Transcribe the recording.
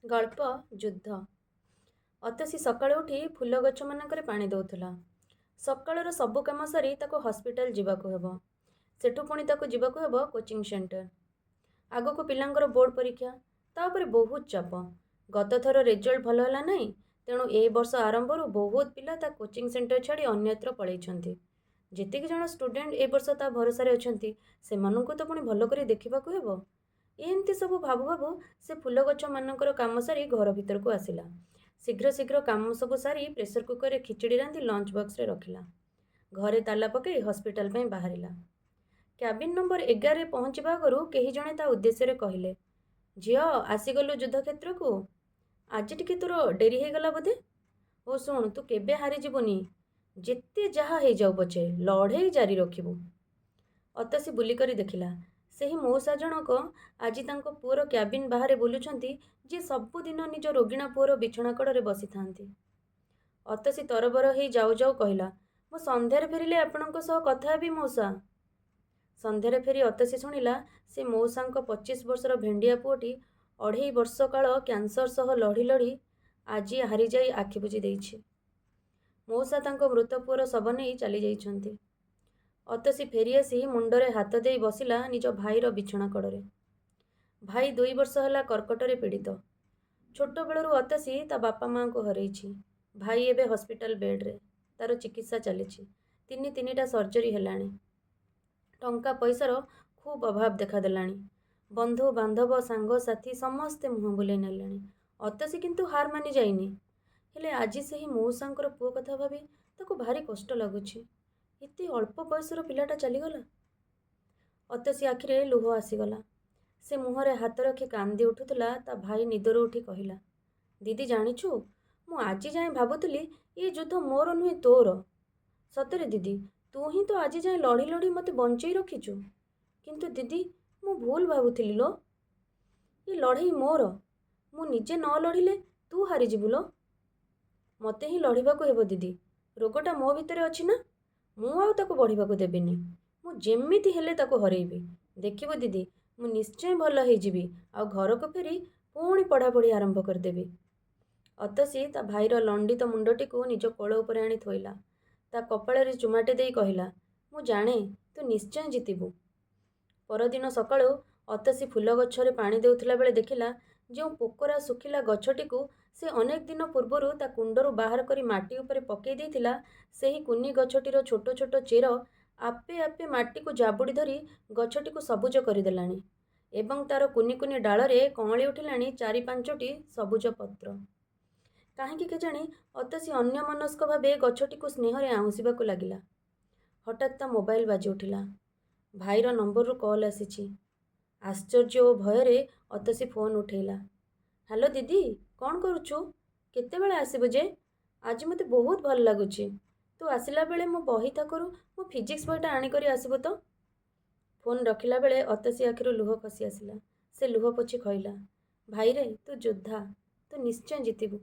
ଗଳ୍ପ ଯୁଦ୍ଧ। ଅତସୀ ସକାଳୁ ଉଠି ଫୁଲ ଗଛମାନଙ୍କରେ ପାଣି ଦେଉଥିଲା। ସକାଳର ସବୁ କାମ ସାରି ତାକୁ ହସ୍ପିଟାଲ ଯିବାକୁ ହେବ। ସେଠୁ ପୁଣି ତାକୁ ଯିବାକୁ ହେବ କୋଚିଂ ସେଣ୍ଟର। ଆଗକୁ ପିଲାଙ୍କର ବୋର୍ଡ଼ ପରୀକ୍ଷା, ତା ଉପରେ ବହୁତ ଚାପ। ଗତଥର ରେଜଲ୍ଟ ଭଲ ହେଲା ନାହିଁ, ତେଣୁ ଏ ବର୍ଷ ଆରମ୍ଭରୁ ବହୁତ ପିଲା ତା କୋଚିଂ ସେଣ୍ଟର ଛାଡ଼ି ଅନ୍ୟତ୍ର ପଳେଇଛନ୍ତି। ଯେତିକି ଜଣ ଷ୍ଟୁଡେଣ୍ଟ ଏ ବର୍ଷ ତା ଭରସାରେ ଅଛନ୍ତି, ସେମାନଙ୍କୁ ତ ପୁଣି ଭଲ କରି ଦେଖିବାକୁ ହେବ। ଏମିତି ସବୁ ଭାବୁ ଭାବୁ ସେ ଫୁଲ ଗଛମାନଙ୍କର କାମ ସାରି ଘର ଭିତରକୁ ଆସିଲା। ଶୀଘ୍ର ଶୀଘ୍ର କାମ ସବୁ ସାରି ପ୍ରେସର କୁକରରେ ଖିଚଡ଼ି ରାନ୍ଧି ଲଞ୍ଚ ବକ୍ସରେ ରଖିଲା। ଘରେ ତାଲା ପକାଇ ହସ୍ପିଟାଲ ପାଇଁ ବାହାରିଲା। କ୍ୟାବିନ୍ ନମ୍ବର 11ରେ ପହଞ୍ଚିବା ଆଗରୁ କେହି ଜଣେ ତା ଉଦ୍ଦେଶ୍ୟରେ କହିଲେ, ଝିଅ, ଆସିଗଲୁ ଯୁଦ୍ଧକ୍ଷେତ୍ରକୁ? ଆଜି ଟିକେ ତୋର ଡେରି ହେଇଗଲା ବୋଧେ। ହଉ ଶୁଣ, ତୁ କେବେ ହାରିଯିବୁନି। ଯେତେ ଯାହା ହେଇଯାଉ ପଛେ ଲଢ଼େଇ ଜାରି ରଖିବୁ। ଅତସୀ ବୁଲିକରି ଦେଖିଲା, ସେହି ମଉସା ଜଣକ ଆଜି ତାଙ୍କ ପୁଅର କ୍ୟାବିନ୍ ବାହାରେ ବୁଲୁଛନ୍ତି, ଯିଏ ସବୁଦିନ ନିଜ ରୋଗିଣା ପୁଅର ବିଛଣା କଡ଼ରେ ବସିଥାନ୍ତି। ଅତସୀ ତରବର ହେଇ ଯାଉ ଯାଉ କହିଲା, ମୁଁ ସନ୍ଧ୍ୟାରେ ଫେରିଲେ ଆପଣଙ୍କ ସହ କଥା ହେବି ମଉସା। ସନ୍ଧ୍ୟାରେ ଫେରି ଅତସୀ ଶୁଣିଲା, ସେ ମଉସାଙ୍କ 25 ବର୍ଷର ଭେଣ୍ଡିଆ ପୁଅଟି 2.5 ବର୍ଷ କାଳ କ୍ୟାନ୍ସର ସହ ଲଢ଼ି ଲଢ଼ି ଆଜି ହାରିଯାଇ ଆଖି ବୁଜି ଦେଇଛି। ମଉସା ତାଙ୍କ ମୃତ ପୁଅର ଶବ ନେଇ ଚାଲିଯାଇଛନ୍ତି। ଅତସୀ ଫେରିଆସି ମୁଣ୍ଡରେ ହାତ ଦେଇ ବସିଲା ନିଜ ଭାଇର ବିଛଣା କଡ଼ରେ। ଭାଇ 2 ବର୍ଷ ହେଲା କର୍କଟରେ ପୀଡ଼ିତ। ଛୋଟବେଳରୁ ଅତସୀ ତା ବାପା ମାଆଙ୍କୁ ହରେଇଛି। ଭାଇ ଏବେ ହସ୍ପିଟାଲ ବେଡ଼୍ରେ, ତାର ଚିକିତ୍ସା ଚାଲିଛି। 3 3ଟା ସର୍ଜରୀ ହେଲାଣି। ଟଙ୍କା ପଇସାର ଖୁବ୍ ଅଭାବ ଦେଖାଦେଲାଣି। ବନ୍ଧୁ ବାନ୍ଧବ, ସାଙ୍ଗସାଥି ସମସ୍ତେ ମୁହଁ ବୁଲେଇ ନେଲେଣି। ଅତସୀ କିନ୍ତୁ ହାର ମାନି ଯାଇନି। ହେଲେ ଆଜି ସେହି ମଉସାଙ୍କର ପୁଅ କଥା ଭାବି ତାକୁ ଭାରି କଷ୍ଟ ଲାଗୁଛି। ଏତେ ଅଳ୍ପ ବୟସର ପିଲାଟା ଚାଲିଗଲା। ଅତସୀ ଆଖିରେ ଲୁହ ଆସିଗଲା। ସେ ମୁହଁରେ ହାତ ରଖି କାନ୍ଦି ଉଠୁଥିଲା। ତା ଭାଇ ନିଦରୁ ଉଠି କହିଲା, ଦିଦି ଜାଣିଛୁ, ମୁଁ ଆଜି ଯାଏଁ ଭାବୁଥିଲି ଏ ଯୁଦ୍ଧ ମୋର ନୁହେଁ ତୋର। ସତରେ ଦିଦି, ତୁ ହିଁ ତ ଆଜି ଯାଏଁ ଲଢ଼ି ଲଢ଼ି ମୋତେ ବଞ୍ଚେଇ ରଖିଛୁ। କିନ୍ତୁ ଦିଦି, ମୁଁ ଭୁଲ ଭାବୁଥିଲି ଲୋ। ଏ ଲଢ଼େଇ ମୋର। ମୁଁ ନିଜେ ନ ଲଢ଼ିଲେ ତୁ ହାରିଯିବୁ ଲୋ। ମୋତେ ହିଁ ଲଢ଼ିବାକୁ ହେବ ଦିଦି। ରୋଗଟା ମୋ ଭିତରେ ଅଛି ନା, ମୁଁ ଆଉ ତାକୁ ବଢ଼ିବାକୁ ଦେବିନି। ମୁଁ ଯେମିତି ହେଲେ ତାକୁ ହରେଇବି। ଦେଖିବୁ ଦିଦି, ମୁଁ ନିଶ୍ଚୟ ଭଲ ହେଇଯିବି ଆଉ ଘରକୁ ଫେରି ପୁଣି ପଢ଼ାପଢ଼ି ଆରମ୍ଭ କରିଦେବି। ଅତସୀ ତା ଭାଇର ଲଣ୍ଡିତ ମୁଣ୍ଡଟିକୁ ନିଜ କୋଳ ଉପରେ ଆଣି ଥୋଇଲା। ତା କପାଳରେ ଚୁମାଟେ ଦେଇ କହିଲା, ମୁଁ ଜାଣେ ତୁ ନିଶ୍ଚୟ ଜିତିବୁ। ପରଦିନ ସକାଳୁ ଅତସୀ ଫୁଲ ଗଛରେ ପାଣି ଦେଉଥିଲା ବେଳେ ଦେଖିଲା, ଯେଉଁ ପୋକରା ଶୁଖିଲା ଗଛଟିକୁ ସେ ଅନେକ ଦିନ ପୂର୍ବରୁ ତା କୁଣ୍ଡରୁ ବାହାର କରି ମାଟି ଉପରେ ପକାଇ ଦେଇଥିଲା, ସେହି କୁନି ଗଛଟିର ଛୋଟ ଛୋଟ ଚେର ଆପେ ଆପେ ମାଟିକୁ ଜାବୁଡ଼ି ଧରି ଗଛଟିକୁ ସବୁଜ କରିଦେଲାଣି ଏବଂ ତାର କୁନି କୁନି ଡାଳରେ କଅଁଳି ଉଠିଲାଣି 4 5ଟି ସବୁଜ ପତ୍ର। କାହିଁକି କେଜାଣି ଅତସୀ ଅନ୍ୟମନସ୍କ ଭାବେ ଗଛଟିକୁ ସ୍ନେହରେ ଆଉଁସିବାକୁ ଲାଗିଲା। ହଠାତ୍ ତା ମୋବାଇଲ ବାଜି ଉଠିଲା। ଭାଇର ନମ୍ବରରୁ କଲ୍ ଆସିଛି। ଆଶ୍ଚର୍ଯ୍ୟ ଓ ଭୟରେ ଅତସୀ ଫୋନ୍ ଉଠେଇଲା। ହ୍ୟାଲୋ ଦିଦି, କ'ଣ କରୁଛୁ? କେତେବେଳେ ଆସିବୁ ଯେ? ଆଜି ମୋତେ ବହୁତ ଭଲ ଲାଗୁଛି। ତୁ ଆସିଲା ବେଳେ ମୋ ବହି ଥାକରୁ ମୋ ଫିଜିକ୍ସ ବହିଟା ଆଣିକରି ଆସିବୁ ତ? ଫୋନ୍ ରଖିଲା ବେଳେ ଅତସୀ ଆଖିରୁ ଲୁହ ଖସି ଆସିଲା। ସେ ଲୁହ ପୋଛି କହିଲା, ଭାଇରେ, ତୁ ଯୋଦ୍ଧା, ତୁ ନିଶ୍ଚୟ ଜିତିବୁ।